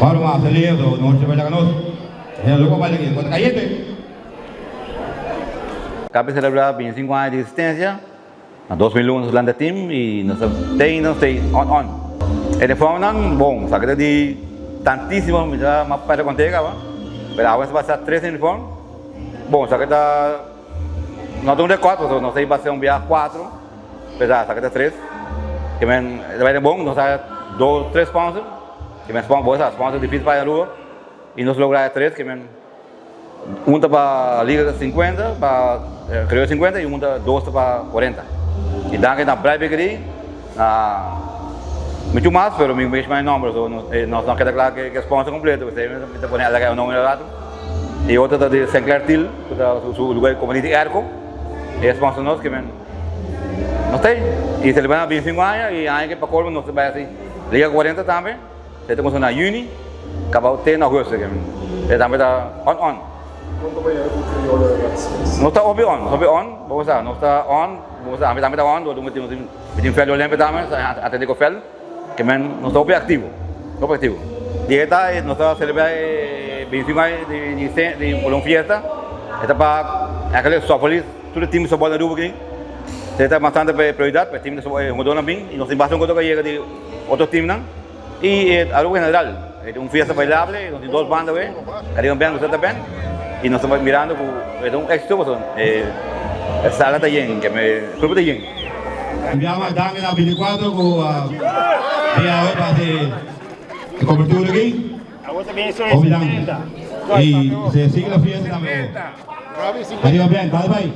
Ora mas lindo, nos ta baila nos. E loco baila aquí, contra cayente. Cabe celebra 25 aña di existencia. Na 2001 nos lanta team y nos ta te nos ta on on. E uniformnan bon, sa kita di tantisimo mi ta mas perde conte caba, pero awe sa basa tres uniform. Bon, sa kita no ta un record pasobra nos ta basa un bia cuatro, pero sa kita tres. Ke men ta bay bon, nos a dos tres sponsor, ke men bo sa sponsor dificil pa Aruba y nos logra e tres ke men. Un ta pa Liga 50, pa Crioyo 50 y un ta dos ta pa 40. Y danki na Bright Bakery, na mucho mas, pero mi mes mai nomber, so nos no keda kla ke sponsor completo, p'esei mi ta pone alga e nomber rato. Y otro ta di Sinclair Steel, ku ta su lugar kompania di airco, e sponsor nos ke men nos ta ei. Y selebrando 25 aña y aña ke pa colmo nos ta bai hasi Liga 40 tambe. E ta kuminsá na yüni, kaba te na augustus. E tambe ta on on. Kon ta bayendo ku Criollo Redskins? Nos ta hopi on, nos hopi on, bo sa, nos ta on, bo sa, ami tambe ta on, mi tin Felio Lempe tambe, atende ku Fel, ke men nos ta hopi aktivo, hopi aktivo. Di e ta, nos ta selebrá e 25 aña di di un fiesta, e ta pa akele softball, tur e team di softball na Aruba aki, e ta bastante prioridat pa e team di softball, e hungadónan bin, i nos tin basta hungadó ku a yega di otro teamnan. Y e Aruba general, e ta un fiesta bailable, nos tin dos banda awe, Caribbean Band cu Zeta Band, y nos ta mirando cu e ta un exito pasobra e sala ta yen, e grupo ta yen. Enviamos a Dami na 24 cu dia awe pa haci e cobertura aki. Hopi danki. Y se sigue la fiesta tambe. Caribbean Band, dale bay.